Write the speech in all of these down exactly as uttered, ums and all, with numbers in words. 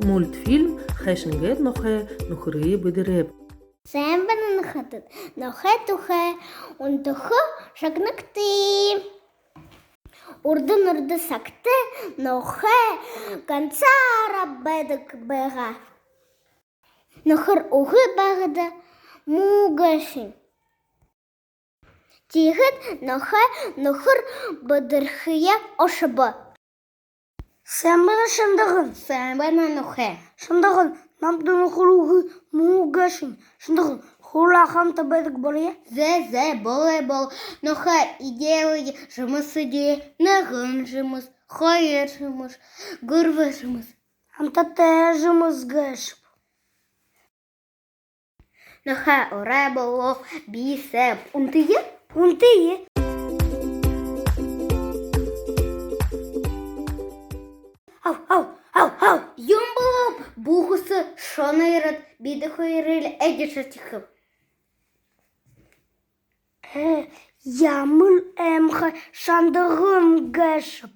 Мультфильм «Хайшан гээд нохой нүхэрые бэдэрээб». Сайн байна, нүхэд! Нохой тухай унтаха шагнагты. Урдын урда сагта нохой гансаараа байдаг байгаа. Нүхэр үгы байхада муу гээшэнь. Тиигээд нохой нүхэр бэдэрхэеэ ошобо. Сайн байна, шандаган. Сайн байна, нохой. Шандаган, намда нүхэр үгы муу гээшэнь. Шандаган, хоюулаа хамта байдаг болоё. Зэ, зэ, болоё, болоё. Нохой, эдеэ, жэмэс эдеэ. Нэгэн жэмэс, хоёр жэмэс, гурба жэмэс. Амтатай жэмэс гээшэб. Нохой, орой болоо, би сээб. Унтая? Унтая. Ау, ау, ау, ау. Юун болооб? Бү хүсэ шоно ерээд, бидэ хоёрые эдижэрхихэб. Э, ямар аймхай шандаган гээшэб.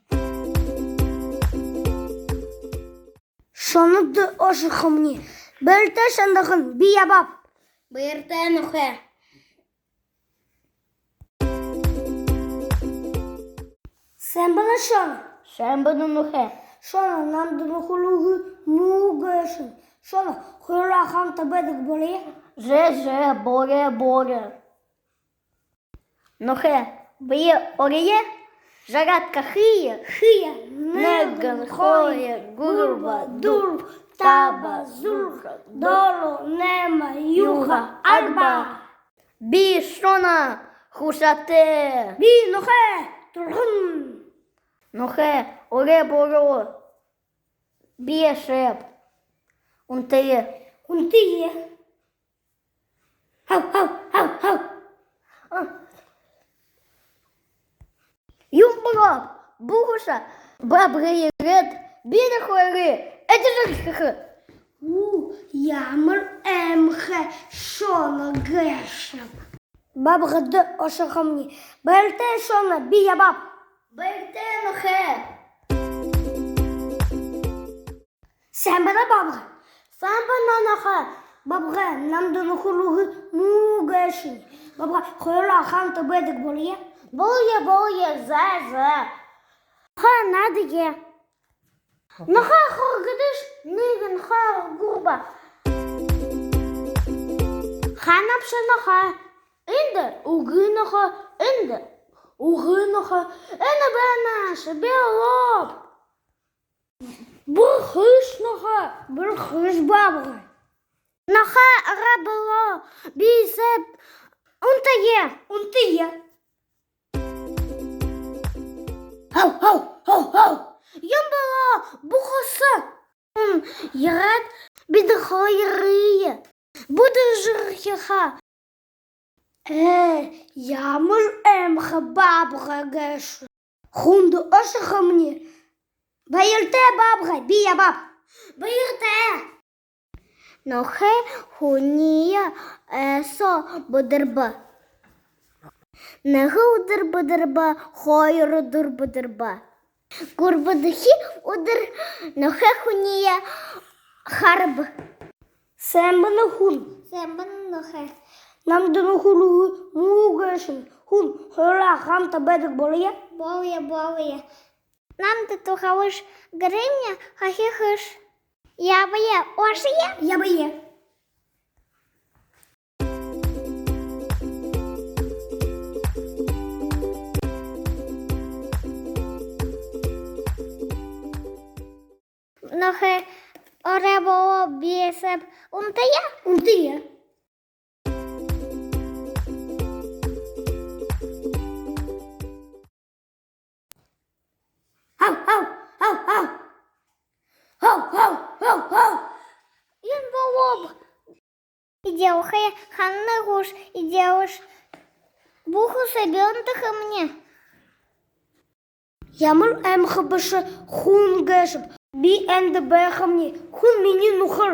Шоно дээрэ ошохомни. Баяртай, шандаган, би ябааб. Баяртай, нохой. Сайн байна, шоно. Сайн байна, нохой. Шоно, намда нүхэр үгы муу гээшэнь. Шоно, хоюулаа хамта байдаг болоё. Зэ, зэ, болоё, болоё. Нохой, бэеэ орое, зарядка хые, хые. Нэгэн, хоёр, гурба, дүрбэ, таба, зургаа, долоо, найма, юһэ, арба. Би шоно, хүсэтэй. Би нохой, түргэн. Нохой, орой болоо, би сээб. Унтая. Унтая. Ау, ау, ау, ау. А. Юун болооб? Бү хүсэ баабгай ерээд, бидэ хоёрые эдижэрхихэб. Уу, ямар аймхай шоно гээшэб. Баабгай дээрэ ошохомни. Баяртай, шоно, би ябааб. Баяртай, нохой. Сайн байна, баабгай. Сайн байна, нохой. Баабгай, намда нүхэр үгы муу гээшэнь. Баабгай, хоюулаа хамта байдаг болоё. Болоё, болоё, зэ, зэ. Нохой, наадая. Нохой, хоргодыш, нэгэн, хоёр, гурба. Хаанабши, нохой? Эндэ үгы нохой, эндэ үгы нохой. Энэ байнаш, би олооб. Бэрхэш, нохой. Бэрхэш, баабгай. Нохой, орой болоо, би сээб. Унтая. Унтая. Ау, ау, ау, ау. Юун болоо, бү хүсэ. Хүн ерээд, бидэ хоёрые бү эдижэрхихэ. Ээ, ямар аймхай баабгай гээшэб. Хүндэ ошохомни. Баяртай, баабгай, би ябааб. Баяртай. Нохой хүниие ой соо бэдэрбэ. Нэгэ үдэр бэдэрбэ, хоёр үдэр бэдэрбэ. Гурбадахи үдэр нохой хүниие хараба. Сайн байна, хүн. Сайн байна, нохой. Намда нүхэр үгы муу гээшэнь. Хүн, хоюулаа хамта байдаг болоё. Болоё, болоё. Намда туһалыш, гэрыемни хахихыш. Ябая, ошоё. Ябая. Нохой, орой болоо, би сээб. Унтая? Унтая. Ау, ау, ау, ау. Ау, ау, ау, ау. Юун болооб? Эдеэ, охой, ханна гүш, эдеэ гүш. Бү хүсэ, би унтахамни. Ямар аймхай бэшэ хүн гээшэб. Би эндэ байхамни, хүн минии нүхэр.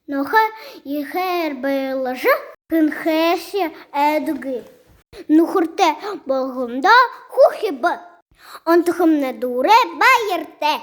Нохой ехээр баярлажа, хэнһээшье айдаггүй. Нүхэртэй болгондоо хүхибэ. Унтахамни дүүрээ, баяртай.